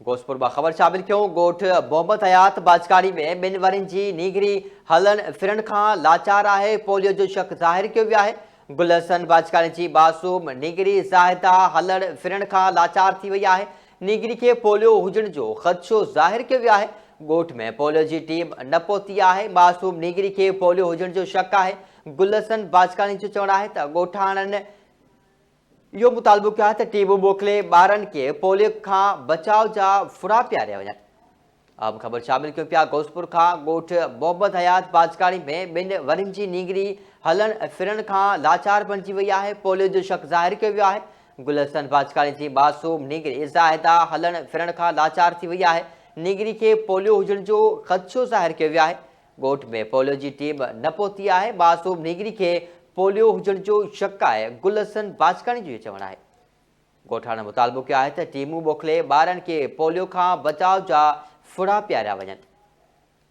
غوثپور مان خبر شامل ڪيون، ڳوٺ محمد حيات باجڪاڻي ۾ ٻن ورهين جي نينگري هلڻ ڦرڻ کان لاچار آهي، پوليو جو شڪ ظاهر ڪيو ويو آهي، گل حسن باجڪاڻي جي معصوم نينگري زاهده هلڻ ڦرڻ کان لاچار ٿي وئي آهي، نينگري کي پوليو هجڻ جو خدشو ظاهر ڪيو ويو آهي، ڳوٺ ۾ پوليو جي ٽيم نه پهتي آهي، معصوم نينگري کي پوليو هجڻ جو شڪ آهي، گل حسن باجڪاڻي جو چوڻ آهي ته ڳوٺاڻن اهو مطالبو ڪيو آهي ته ٽيمون موڪلي ٻارن کي پوليو کان بچاء جا ڦڙا پياريا وڃن. اهم خبر شامل ڪيون پيا غوثپور کان ڳوٺ محمد حيات باجڪاڻي ۾ ٻن ورهين جي نينگري هلڻ ڦرڻ کان لاچار بڻجي وئي آهي پوليو جو شڪ ظاهر ڪيو ويو آهي گل حسن باجڪاڻي جي معصوم نينگري زاهده هلڻ ڦرڻ کان لاچار ٿي وئي آهي نينگري کي پوليو هجڻ جو خدشو ظاهر ڪيو ويو آهي ڳوٺ ۾ پوليو جي ٽيم نه پهتي آهي، معصوم نينگري کي پوليو هجڻ جو شڪ آهي، گل حسن باجڪاڻي جو چوڻ آهي. ڳوٺاڻن مطالبو ڪيو آهي ته ٽيمون موڪلي ٻارن کي پوليو کان بچاء جا ڦڙا پياريا وڃن.